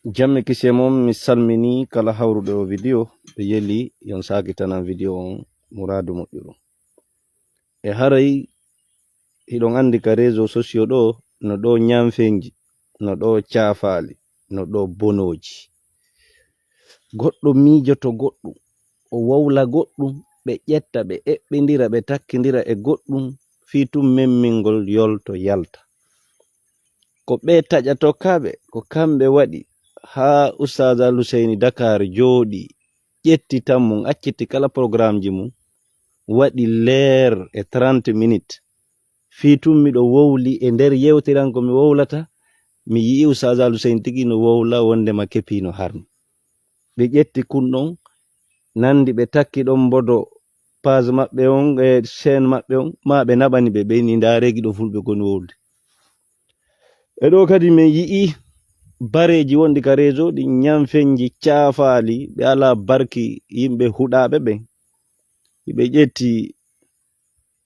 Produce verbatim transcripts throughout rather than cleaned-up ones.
Jamme kisi e mon, mi salmini kala hawruɗo o video. Ɓe yeli yon saakitanan video on muraadu moƴƴuru. E haray hiɗon anndi ka réseaux sociaux ɗo, no ɗo ñanfenji, no ɗo caafaali, no ɗo bonooji. Goɗɗo miijoto goɗɗum, o wowla goɗɗum, ɓe ƴetta, ɓe eɓɓindira, ɓe takkindira e goɗɗum, fii tun memmingol yolto yalta. Ko ɓe taƴatokaaɓe, ko kamɓe waɗi haa Oustaz Al Huseyni Dakar jooɗi, ƴetti tan mum, acciti kala programmeji mum, waɗi leer e trente minutes. Fii tun miɗo wowli e nder yewtere an ko mi wowlata, mi yi'i Oustaz Al Huseyni tigi no wowla wondema kepi no harmi. Ɓe ƴetti kun ɗon, nandi ɓe takki ɗon mbodo page maɓɓe on e chaîne maɓɓe on, ma ɓe naɓani ɓe, ɓe ni ndaa reegi ɗo fulɓe koni wowlude. E ɗo kadi min yi'i bareeji wonɗi ka réseau ɗi ñanfenji caafaali, ɓe alaa barki yimɓe huɗaaɓe ɓen. Hiɓe ƴetti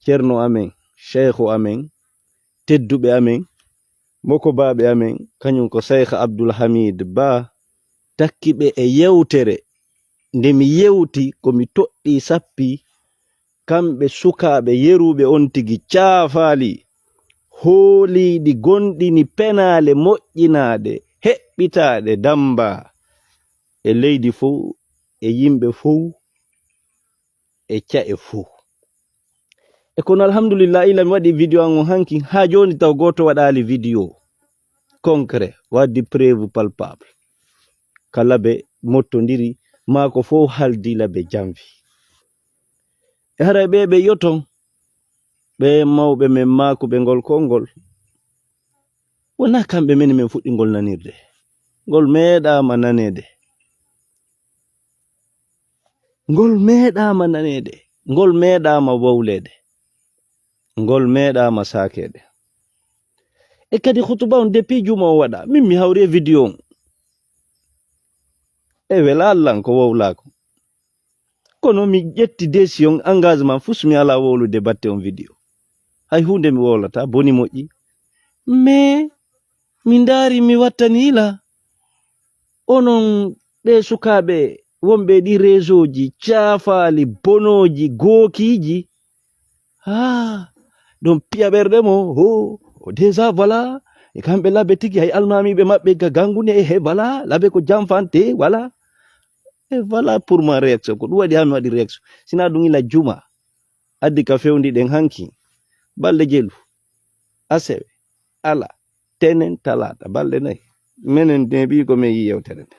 Ceerno amen, Sheykhu amen, tedduɓe amen, mokobaaɓe amen, kañum ko Sheykh Abdul Hamid Ba, takki ɓe e yewtere nde mi yewti ko mi toɗɗii sappi, kamɓe sukaaɓe yeruuɓe on tigi caafaali, hooliiɗi gonɗini penaale moƴƴinaaɗe, heɓɓitaaɗe damba e leydi fow, e yimɓe fow, e ca'e fow. E kono alhamdulillah, ila mi waɗi video an on hanki, haa jooni taw gooto waɗaali video concret, waddi preuve palpable. Kala ɓe mottondiri, maa ko fow haldi la ɓe janfi. E haray ɓe ɓe yoton, ɓe mawɓe men maakuɓe ngol konngol. Wonaa kamɓe men men fuɗɗi ngol nanirde. Ngol meeɗaama naneede. Ngol meeɗaama naneede. Ngol meeɗaama wowleede. Ngol meeɗaama saakeede. E kadi hutuba on depuis juma o waɗa. Min mi hawri e video on. E wela Allan ko wowlaa ko. Kono mi ƴetti décision, engagement, fus mi alaa wowlude batte on video. Hay huunde mi wowlata, boni moƴƴi. Mais mi ndaari mi wattani la. Onon ɓe sukaaɓe wonɓe ɗi réseauji, caafaali, bonooji, gookiiji. Ah, ɗon piya ɓerɗe mo, ho, déjà voilà. E kamɓe labe tigi, hay almaamiiɓe maɓɓe ga ganngune, e he voilà, labe ko janfante, voilà. E voilà pour ma réaction, ko ɗum waɗi haa mi waɗi réaction. Sinaa ɗum ila juma, addi ka fewndi ɗen hanki, balɗe jelu, asewe, ala, tenen, talaata, balɗe nayi. Menen neeɓi ko men yi yewtere nde.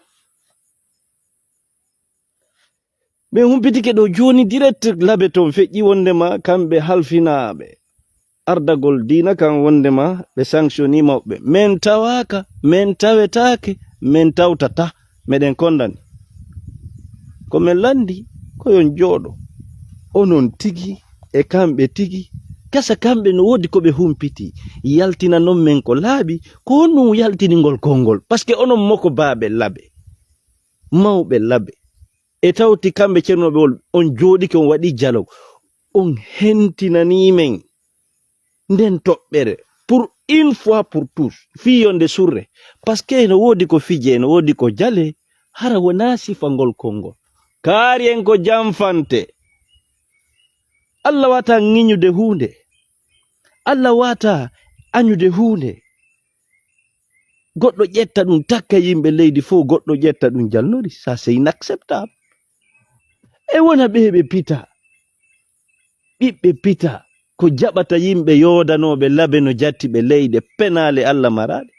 Min humpitike ɗo jooni direct labe ton feƴƴi wondema kamɓe halfinaaɓe ardagol diina kan wondema ɓe sanctioni mawɓe. Men tawaaka, men tawetaake, men tawtata, meɗen kondani. Ko men landi, ko yon jooɗo. Onon tigi, e kamɓe tigi, kasa kamɓe no woodi ko ɓe humpiti. Yaltina non men ko laaɓi, ko honɗum yaltiningol konngol? Parce que onon moko baaɓe labe, mawɓe labe. E tawti kamɓe ceernooɓe wol, on jooɗike, on waɗi dialogue, on hentinanii men nden toɓɓere pour une fois pour tous, fii yonde surre. Parce que ene woodi ko fije, ene woodi ko jale, hara wonaa sifangol konngol. Kaari en ko janfante. Allah wata ŋiñude huunde. Allah wata añude huunde. Goɗɗo ƴetta ɗum, takka yimɓe leydi fof, goɗɗo ƴetta ɗum jalnori. Ça, c'est inacceptable. E wona ɓe ɓe pita, ɓiɓɓe pita, ko jaɓata yimɓe yoodanooɓe labe no jatti ɓe leyɗe penaale Allah maraaɗe.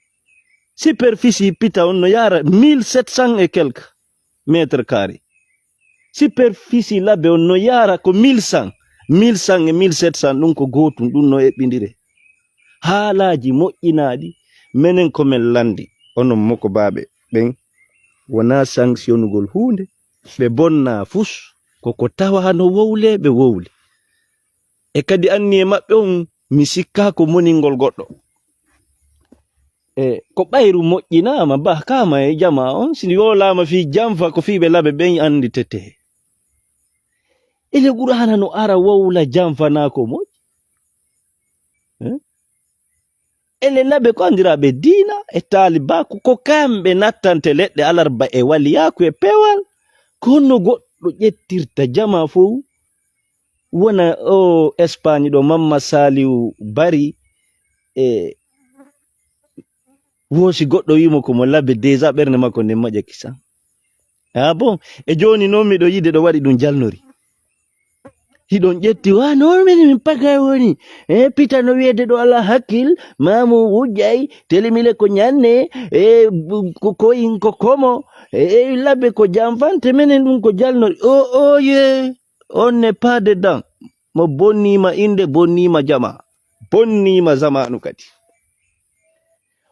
Superficie pita on no yaara mille sept cents et quelques mètres carrés. Superficie labe on no yaara ko mille cent, mille cent e mille sept cents, ɗum ko gootum, ɗum no eɓɓindire. Haalaaji moƴƴinaaɗi, menen ko men landi, onon mokobaaɓe ɓen, wonaa sanctionugol huunde, ɓe bonnaa fus, ko ko tawaa no wowle, ɓe wowli. E kadi anniye maɓɓe on, mi sikkaa ko moningol goɗɗo. E ko ɓayru moƴƴinaama, bah kaama e jamaa on, si yoolaama fii janfa, ko fii ɓe labe ɓen annditete. Ele Qur'aana no ara wowla janfa naa ko moƴƴi. Eh? Ele laɓe ko anndiraaɓe diina e taalibaaku, ko kamɓe nattante leɗɗe alarba e waliyaaku e peewal. Ko honno goɗɗo ƴettirta jamaa fow, wona o Espagne ɗo, Mamma Saliu Bari, e woosi goɗɗo wiimo ko mo laɓe, déjà ɓernde makko nden maƴa kisan. Ah bon? E jooni noon miɗo yiide ɗo waɗi ɗum jalnori. Hiɗon ƴetti, wa noon min, min pagay woni. E pita no wiyeede ɗo alaa hakkil, maamu wujjay, telimile ko ñanne, e bu-, ko koyin ko komo, e, e laɓe ko janfante, menen ɗum ko jalnori. O, o ye, on n'est pas dedans. Mo bonniima innde, bonniima jamaa, bonniima zamaanu kadi.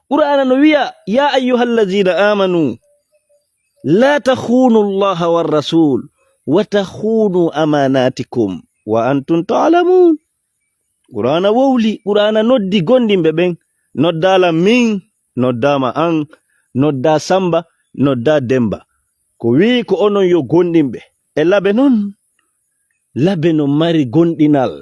Qur'aana no wiya, "Ya ayyuhallazina amanu, la takhunu Allaha war rasul, wa takhunu amanatikum, wa antum ta'lamun." Qur'aana wowli, Qur'aana noddi gondimɓe ɓen, noddaala min, noddaama an, noddaa Samba, noddaa Demba. Ko wi'i ko onon yo gondimɓe, e laɓe non. Laɓe no mari gondinal.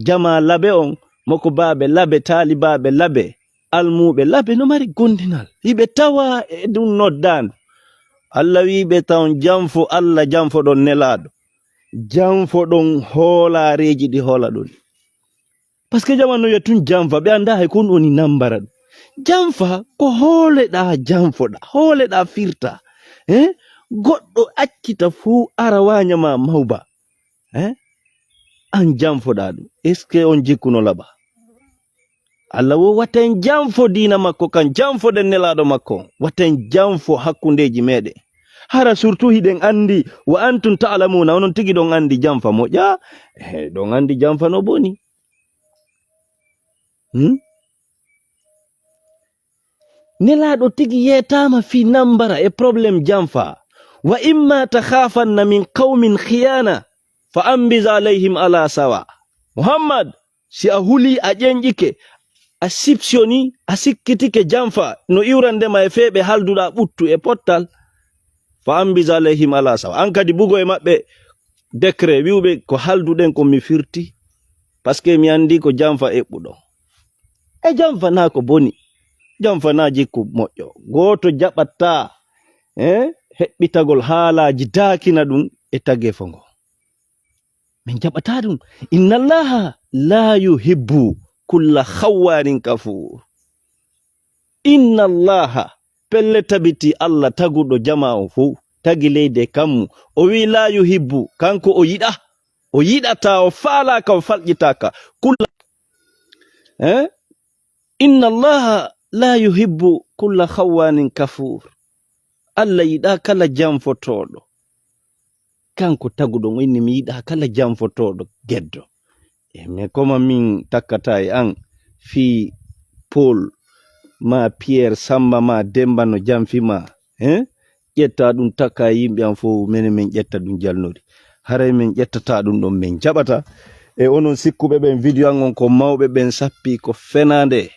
Jamaa laɓe on, mokobaaɓe laɓe, taalibaaɓe laɓe, almuuɓe laɓe no mari gondinal. Hiɓe tawa e ɗum noddaandu. Allah wi'i ɓe tawon janfo Allah, janfoɗon Nelaaɗo. Janfoɗon hoolaareeji ɗi hoolaɗon. Parce que jamaa no wiya tun janfa, ɓe anndaa hay ko ɗum woni nambara ɗum. Janfa ko hooleɗaa, janfoɗaa, hooleɗaa firta. Eh? Goɗɗo accita fuu ara waaña ma mawba. Eh? An janfoɗaa ɗum. Est-ce que on jikku no laɓa? Allah wo wata en janfo diina makko kan, janfoɗen Nelaaɗo makko. Wata en janfo hakkundeeji meɗen. Hara surtout hiɗen anndi, wa antum ta'lamuna, onon tigi ɗon anndi janfa moƴƴa. Eh, ɗon anndi janfa no boni. Hmm? Nelaaɗo tigi yeetaama fii nambara e problème janfa. Wa imma takhafanna min qawmin khiyana, fa anbiz alayhim ala sawa. Muhammad, si a hulii, a ƴenƴike, a sipsiyoni, a sikkitike janfa, no iwrande ma e fee ɓe halduɗaa ɓuttu e pottal, fa anbiz alayhim ala sawa. An kadi bugo e maɓɓe décret, wi'u ɓe ko halduɗen ko mi firti. Parce que mi anndi ko janfa eɓɓuɗo. E janfa naa ko boni. Janfa naa jikku moƴƴo. Gooto jaɓataa, eh, heɓɓitagol haalaaji daakina ɗum e tageefo ngo. Min jaɓataa ɗum. Inna Allaha la yuhibbu kulla khawwanin kafur. Inna Allaha, pelle tabiti Allah taguɗo jamaa on fow, tagi leydi e kammu. O wi'i la yuhibbu, kanko o yiɗa. O yiɗataa, o faalaaka, o falƴitaaka. Kulla, eh? Inna Allaha la yuhibbu kulla khawwanin kafur. Allah yiɗaa kala janfotooɗo. Kanko taguɗo mo inni, mi yiɗaa kala janfotooɗo geddo. E, mais comment min takkata e an fii Paul, ma Pierre, Samba, ma Demba no janfi ma, hein? Ƴetta ɗum takka e yimɓe an fof, menen min ƴetta ɗum jalnori. Haray min ƴettata ɗum ɗon, min jaɓata. E onon sikkuɓe ɓen, video an on ko mawɓe ɓen sappi, ko fenaande.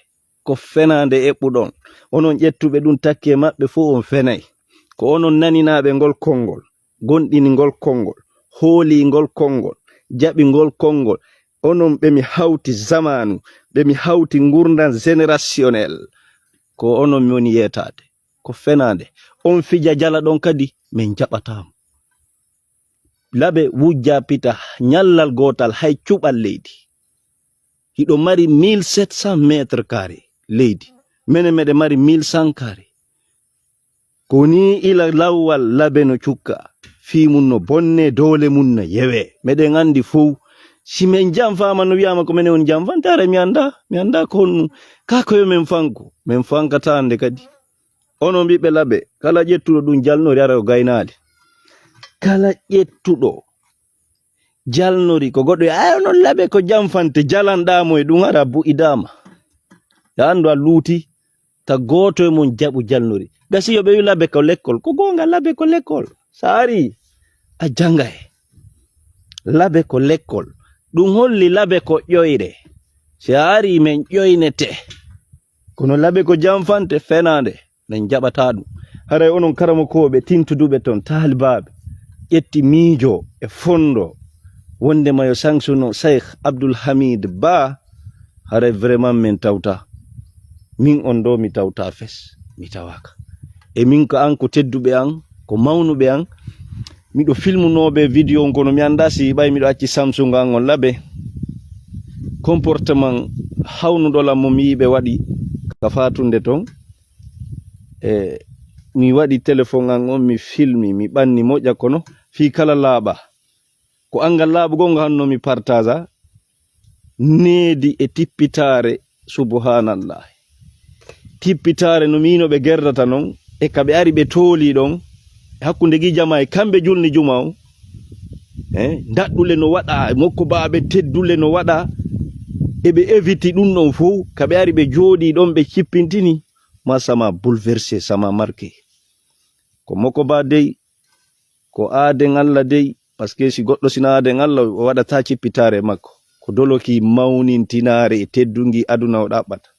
Ko fenaande eɓɓuɗon. Onon ƴettuɓe ɗum takki e maɓɓe fof, on fenay. Ko onon naninaaɓe ngol konngol, gonɗini ngol konngol, hooli ngol konngol, jaɓi ngol konngol. Onon ɓe mi hawti zamaanu, ɓe mi hawti ngurndan générationnel. Ko onon mi woni yeetaade. Ko fenaande. On fija jala ɗon kadi, min jaɓataa mo. Laɓe wujja pita ñallal gootal hay cuɓal leydi. Hiɗo mari mille sept cents mètres carrés leydi. Menen meɗen mari mille cent carrés. Ko nii ila lawwal laɓe no cukka. Fii mun no bonne, doole mun no yewe. Meɗen anndi fow. Si men janfaama no wiyaama ko menen woni janfante, haray mi anndaa. Mi anndaa ko honɗum. Kaa ko yo men fanku. Men fankataa hannde kadi. Onon ɓiɓɓe laɓe, kala ƴettuɗo ɗum jalnori, ara o gaynaali. Kala ƴettuɗo jalnori ko goɗɗo, ay, onon laɓe ko janfante, jalanɗaa mo e ɗum, ara bu'idaama. Ya anndu a luuti, ta gooto e mon jaɓu jalnori. Gasi yo ɓe wi laɓe ko lekkol, ko goonga laɓe ko lekkol. So a ari, a jangay. Laɓe ko lekkol. Ɗum holli laɓe ko ƴoyre. Si a ari men ƴoynete. Kono laɓe ko janfante fenaande, men jaɓataa ɗum. Haray onon karamokooɓe tintuduɓe ton, taalibaaɓe, ƴetti miijo e fondo wonde ma yo sanctionno Cheikh Abdoul Hamid Ba, haray vraiment men tawta. Min on ɗo mi tawta fes, mi tawaka. E min ko an, ko tedduɓe an, ko mawnuɓe an. Miɗo filmunooɓe vidéo on, kono mi annda si ɓay miɗo acci Samsung an on labe. Comportement hawnuɗo lan mo mi yiɓe waɗi ka fatunde ton. E mi waɗi téléphone an on, mi filmi, mi ɓanni moƴƴa, kono fii kala laaɓa. Ko anngal laaɓugol ngal hanno mi partaza. Needi e tippitaare, subhanallah. Tippitaare no miino ɓe gerdata non, e ka ɓe ari ɓe tooli ɗon, e hakkunde gi jama e kamɓe julni juma on. Eh, ndaɗɗule no waɗa, e mokko baaɓe teddule no waɗa, e ɓe eviti ɗum ɗon fow, ka ɓe ari ɓe jooɗi ɗon ɓe cippintini, ma sama bouleversé, sama marqué. Ko mokko ba dey, ko aaden Allah dey, parce que si goɗɗo sina aaden Allah, o waɗata cippitaare makko. Ko doloki mawnintinaare e teddungi aduna o ɗaɓɓata.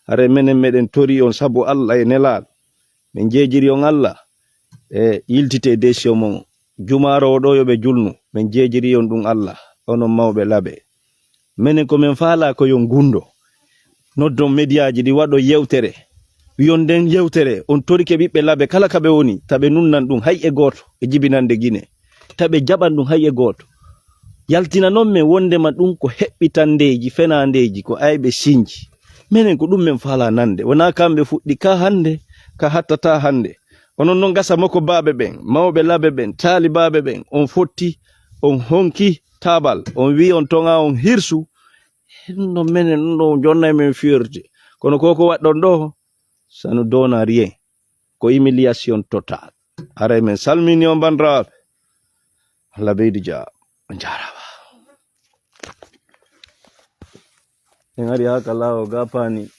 Hare menen meɗen tori on sabu Allah e nelaaɗo. Min jeejiri on Allah e yiltite décision mon. Jumaaro o ɗo yo ɓe julnu. Min jeejiri on ɗum Allah. Onon mawɓe laɓe. Menen ko min faala ko yo ngundo. Noddon mediyaaji ɗi waɗo yewtere. Wiyon nden yewtere, on torike ɓiɓɓe laɓe kala ka ɓe woni, ta ɓe nunnan ɗum hay e gooto e jibinande Gine. Ta ɓe jaɓan ɗum hay e gooto. Yaltina non men wondema ɗum ko heɓɓitandeeji, fenaandeeji, ko ayɓe sinji. Menen ko ɗum men faala nande. Wonaa kamɓe fuɗɗi ka hande, ka hattata hande. Onon non gasa moko baaɓe ɓen, mawɓe laɓe ɓen, taalibaaɓe ɓen, on fotti, on honki taabal, on wi on toŋa, on hirsu. Ɗum ɗon menen, ɗum ɗon jonna e men fierté. Kono ko ko waɗɗon ɗo, ça nous donne rien. Ko humiliation totale. Haray men salmini on, banndiraaɓe. Allah ɓeydu jaa. On jaaraama. En ari haa ka laawo ga paani,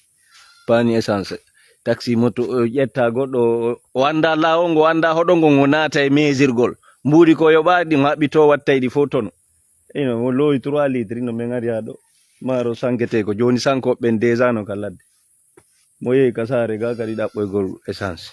paani essence. Taxi moto, o ƴetta goɗɗo, o, o annda laawo ngo, o annda hoɗo ngo, ngo naata e meesirgol. Mbuuɗi ko yoɓaaki, ɗi maɓɓi to wattay ɗi fof tono. Ino, mo loowi trois litres, ino men ari haa ɗo. Maaro sankete ko jooni sanko ɓen déjà no ka ladde. Mo yehi ka saare ga kadi ɗaɓɓoygol essence.